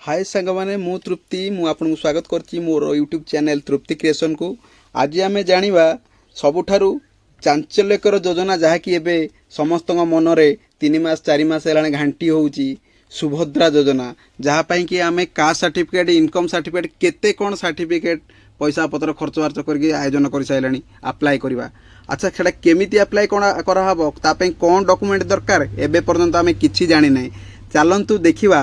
ହାଏ ସାଙ୍ଗମାନେ, ମୁଁ ତୃପ୍ତି। ମୁଁ ଆପଣଙ୍କୁ ସ୍ୱାଗତ କରୁଛି ମୋର ୟୁଟ୍ୟୁବ୍ ଚ୍ୟାନେଲ୍ ତୃପ୍ତି କ୍ରିଏସନ୍କୁ। ଆଜି ଆମେ ଜାଣିବା ସବୁଠାରୁ ଚାଞ୍ଚଲ୍ୟକର ଯୋଜନା, ଯାହାକି ଏବେ ସମସ୍ତଙ୍କ ମନରେ 3 ମାସ 4 ମାସ ହେଲାଣି ଘାଣ୍ଟି ହେଉଛି, ସୁଭଦ୍ରା ଯୋଜନା, ଯାହା ପାଇଁକି ଆମେ କାଷ୍ଟ ସାର୍ଟିଫିକେଟ୍, ଇନକମ୍ ସାର୍ଟିଫିକେଟ୍, କେତେ କ'ଣ ସାର୍ଟିଫିକେଟ୍, ପଇସା ପତ୍ର ଖର୍ଚ୍ଚ ବାର୍ଚ୍ଚ କରିକି ଆୟୋଜନ କରିସାରିଲାଣି ଆପ୍ଲାଏ କରିବା। ଆଚ୍ଛା, ସେଟା କେମିତି ଆପ୍ଲାଏ କ'ଣ କରାହେବ, ତା ପାଇଁ କ'ଣ ଡକୁମେଣ୍ଟ ଦରକାର, ଏବେ ପର୍ଯ୍ୟନ୍ତ ଆମେ କିଛି ଜାଣିନାହିଁ। ଚାଲନ୍ତୁ ଦେଖିବା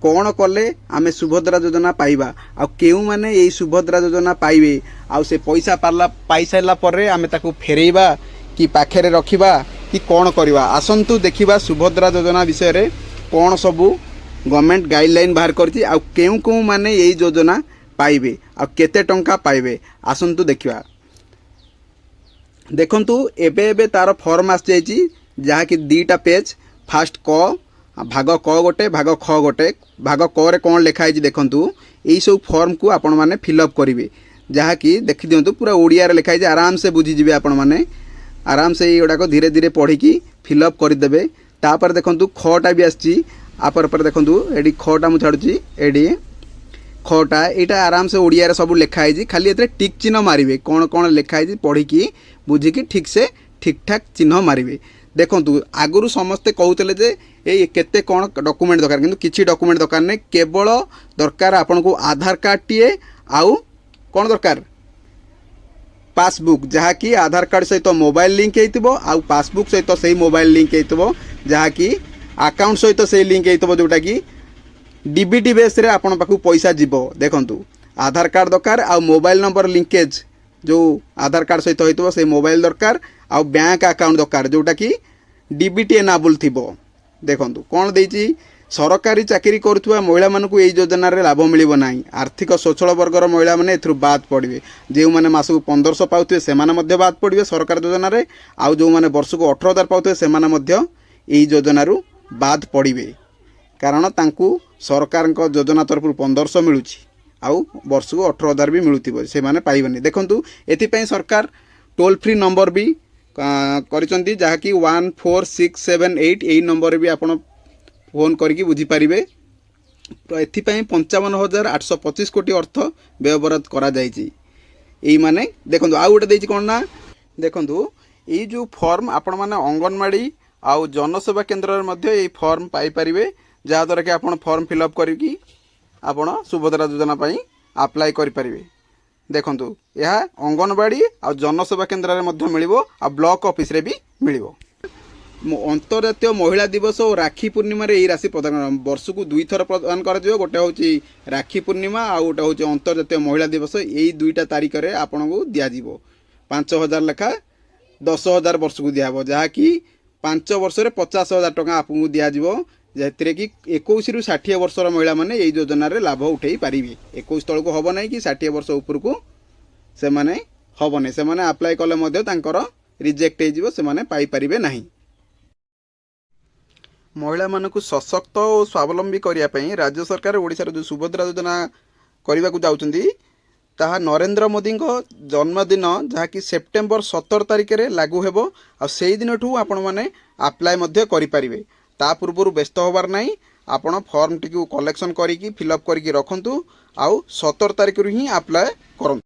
କ'ଣ କଲେ ଆମେ ସୁଭଦ୍ରା ଯୋଜନା ପାଇବା ଆଉ କେଉଁମାନେ ଏଇ ସୁଭଦ୍ରା ଯୋଜନା ପାଇବେ, ଆଉ ସେ ପଇସା ପାଇସାରିଲା ପରେ ଆମେ ତାକୁ ଫେରେଇବା କି ପାଖରେ ରଖିବା କି କ'ଣ କରିବା। ଆସନ୍ତୁ ଦେଖିବା ସୁଭଦ୍ରା ଯୋଜନା ବିଷୟରେ କ'ଣ ସବୁ ଗଭର୍ଣ୍ଣମେଣ୍ଟ ଗାଇଡ଼ଲାଇନ୍ ବାହାର କରିଛି ଆଉ କେଉଁ କେଉଁମାନେ ଏଇ ଯୋଜନା ପାଇବେ ଆଉ କେତେ ଟଙ୍କା ପାଇବେ। ଆସନ୍ତୁ ଦେଖିବା। ଦେଖନ୍ତୁ, ଏବେ ଏବେ ତାର ଫର୍ମ ଆସିଯାଇଛି, ଯାହାକି ଦୁଇଟା ପେଜ୍। ଫାଷ୍ଟ କ ଭାଗ କ ଗୋଟେ, ଭାଗ ଖ ଗୋଟେ। ଭାଗ କରେ କ'ଣ ଲେଖା ହେଇଛି ଦେଖନ୍ତୁ। ଏଇସବୁ ଫର୍ମକୁ ଆପଣମାନେ ଫିଲ୍ଅପ୍ କରିବେ, ଯାହାକି ଦେଖିଦିଅନ୍ତୁ, ପୁରା ଓଡ଼ିଆରେ ଲେଖା ହେଇଛି। ଆରାମସେ ବୁଝିଯିବେ ଆପଣମାନେ। ଆରାମସେ ଏଇଗୁଡ଼ାକ ଧୀରେ ଧୀରେ ପଢ଼ିକି ଫିଲ୍ଅପ୍ କରିଦେବେ। ତାପରେ ଦେଖନ୍ତୁ, ଖଟା ବି ଆସିଛି। ଆପରେ ପରେ ଦେଖନ୍ତୁ, ଏଠି ଖଟା ମୁଁ ଛାଡ଼ୁଛି। ଏଠି ଖଟା, ଏଇଟା ଆରାମସେ ଓଡ଼ିଆରେ ସବୁ ଲେଖା ହେଇଛି। ଖାଲି ଏଥିରେ ଟିକ୍ ଚିହ୍ନ ମାରିବେ। କ'ଣ କ'ଣ ଲେଖା ହେଇଛି ପଢ଼ିକି ବୁଝିକି ଠିକ୍ସେ ଠିକ୍ଠାକ୍ ଚିହ୍ନ ମାରିବେ। ଦେଖନ୍ତୁ, ଆଗରୁ ସମସ୍ତେ କହୁଥିଲେ ଯେ ଏଇ କେତେ କ'ଣ ଡକୁମେଣ୍ଟ ଦରକାର, କିନ୍ତୁ କିଛି ଡକୁମେଣ୍ଟ ଦରକାର ନାହିଁ। କେବଳ ଦରକାର ଆପଣଙ୍କୁ ଆଧାର କାର୍ଡ଼ଟିଏ। ଆଉ କ'ଣ ଦରକାର? ପାସବୁକ୍, ଯାହାକି ଆଧାର କାର୍ଡ଼ ସହିତ ମୋବାଇଲ ଲିଙ୍କ ହେଇଥିବ ଆଉ ପାସବୁକ୍ ସହିତ ସେଇ ମୋବାଇଲ ଲିଙ୍କ ହେଇଥିବ, ଯାହାକି ଆକାଉଣ୍ଟ ସହିତ ସେଇ ଲିଙ୍କ ହେଇଥିବ, ଯେଉଁଟାକି ଡିବିଟି ବେସ୍ରେ ଆପଣଙ୍କ ପାଖକୁ ପଇସା ଯିବ। ଦେଖନ୍ତୁ, ଆଧାର କାର୍ଡ଼ ଦରକାର ଆଉ ମୋବାଇଲ ନମ୍ବର ଲିଙ୍କେଜ୍ ଯେଉଁ ଆଧାର କାର୍ଡ଼ ସହିତ ହେଇଥିବ, ସେଇ ମୋବାଇଲ ଦରକାର ଆଉ ବ୍ୟାଙ୍କ ଆକାଉଣ୍ଟ ଦରକାର, ଯେଉଁଟାକି ଡିବିଟି ଏନାବୁଲ୍ ଥିବ। ଦେଖନ୍ତୁ କ'ଣ ଦେଇଛି। ସରକାରୀ ଚାକିରି କରୁଥିବା ମହିଳାମାନଙ୍କୁ ଏହି ଯୋଜନାରେ ଲାଭ ମିଳିବ ନାହିଁ। ଆର୍ଥିକ ସ୍ୱଚ୍ଛଳ ବର୍ଗର ମହିଳାମାନେ ଏଥିରୁ ବାଦ୍ ପଡ଼ିବେ। ଯେଉଁମାନେ ମାସକୁ 1500 ପାଉଥିବେ, ସେମାନେ ମଧ୍ୟ ବାଦ୍ ପଡ଼ିବେ ସରକାର ଯୋଜନାରେ। ଆଉ ଯେଉଁମାନେ ବର୍ଷକୁ 18,000 ପାଉଥିବେ, ସେମାନେ ମଧ୍ୟ ଏହି ଯୋଜନାରୁ ବାଦ୍ ପଡ଼ିବେ, କାରଣ ତାଙ୍କୁ ସରକାରଙ୍କ ଯୋଜନା ତରଫରୁ 1500 ମିଳୁଛି ଆଉ ବର୍ଷକୁ 18,000 ବି ମିଳୁଥିବ, ସେମାନେ ପାଇବେନି। ଦେଖନ୍ତୁ, ଏଥିପାଇଁ ସରକାର ଟୋଲ୍ ଫ୍ରି ନମ୍ବର ବି କରିଛନ୍ତି, ଯାହାକି 14678। ଏଇ ନମ୍ବରରେ ବି ଆପଣ ଫୋନ୍ କରିକି ବୁଝିପାରିବେ। ତ ଏଥିପାଇଁ 55,825 କୋଟି ଅର୍ଥ ବ୍ୟୟବରାଦ କରାଯାଇଛି। ଏଇମାନେ ଦେଖନ୍ତୁ, ଆଉ ଗୋଟେ ଦେଇଛି କ'ଣ ନା, ଦେଖନ୍ତୁ, ଏଇ ଯେଉଁ ଫର୍ମ ଆପଣମାନେ ଅଙ୍ଗନବାଡ଼ି ଆଉ ଜନସେବା କେନ୍ଦ୍ରରେ ମଧ୍ୟ ଏଇ ଫର୍ମ ପାଇପାରିବେ, ଯାହାଦ୍ୱାରା କି ଆପଣ ଫର୍ମ ଫିଲ୍ଅପ୍ କରିକି ଆପଣ ସୁଭଦ୍ରା ଯୋଜନା ପାଇଁ ଆପ୍ଲାଏ କରିପାରିବେ। ଦେଖନ୍ତୁ, ଏହା ଅଙ୍ଗନବାଡ଼ି ଆଉ ଜନସେବା କେନ୍ଦ୍ରରେ ମଧ୍ୟ ମିଳିବ ଆଉ ବ୍ଲକ ଅଫିସରେ ବି ମିଳିବ। ଅନ୍ତର୍ଜାତୀୟ ମହିଳା ଦିବସ ଓ ରାକ୍ଷୀ ପୂର୍ଣ୍ଣିମାରେ ଏହି ରାଶି ପ୍ରଦାନ ବର୍ଷକୁ ଦୁଇଥର ପ୍ରଦାନ କରାଯିବ। ଗୋଟେ ହେଉଛି ରାକ୍ଷୀ ପୂର୍ଣ୍ଣିମା ଆଉ ଗୋଟେ ହେଉଛି ଅନ୍ତର୍ଜାତୀୟ ମହିଳା ଦିବସ। ଏଇ ଦୁଇଟା ତାରିଖରେ ଆପଣଙ୍କୁ ଦିଆଯିବ 5000 ଲେଖା। 10,000 ବର୍ଷକୁ ଦିଆହେବ, ଯାହାକି 5 ବର୍ଷରେ 50,000 ଟଙ୍କା ଆପଣଙ୍କୁ ଦିଆଯିବ, ଯେଉଁଥିରେ କି 21ରୁ 60 ବର୍ଷର ମହିଳାମାନେ ଏଇ ଯୋଜନାରେ ଲାଭ ଉଠାଇ ପାରିବେ। 21 ତଳକୁ ହେବ ନାହିଁ କି 60 ବର୍ଷ ଉପରକୁ ସେମାନେ ହେବ ନାହିଁ। ସେମାନେ ଆପ୍ଲାଏ କଲେ ମଧ୍ୟ ତାଙ୍କର ରିଜେକ୍ଟ ହେଇଯିବ, ସେମାନେ ପାଇପାରିବେ ନାହିଁ। ମହିଳାମାନଙ୍କୁ ସଶକ୍ତ ଓ ସ୍ୱାବଲମ୍ବୀ କରିବା ପାଇଁ ରାଜ୍ୟ ସରକାର ଓଡ଼ିଶାର ଯେଉଁ ସୁଭଦ୍ରା ଯୋଜନା କରିବାକୁ ଯାଉଛନ୍ତି, ତାହା ନରେନ୍ଦ୍ର ମୋଦିଙ୍କ ଜନ୍ମଦିନ, ଯାହାକି ସେପ୍ଟେମ୍ବର 17 ତାରିଖରେ ଲାଗୁ ହେବ। ଆଉ ସେଇ ଦିନଠୁ ଆପଣମାନେ ଆପ୍ଲାଏ ମଧ୍ୟ କରିପାରିବେ। ତା ପୂର୍ବରୁ ବ୍ୟସ୍ତ ହେବାର ନାହିଁ। ଆପଣ ଫର୍ମଟିକୁ କଲେକ୍ସନ୍ କରିକି ଫିଲ୍ଅପ୍ କରିକି ରଖନ୍ତୁ ଆଉ 17 ତାରିଖରୁ ହିଁ ଆପ୍ଲାଏ କରନ୍ତୁ।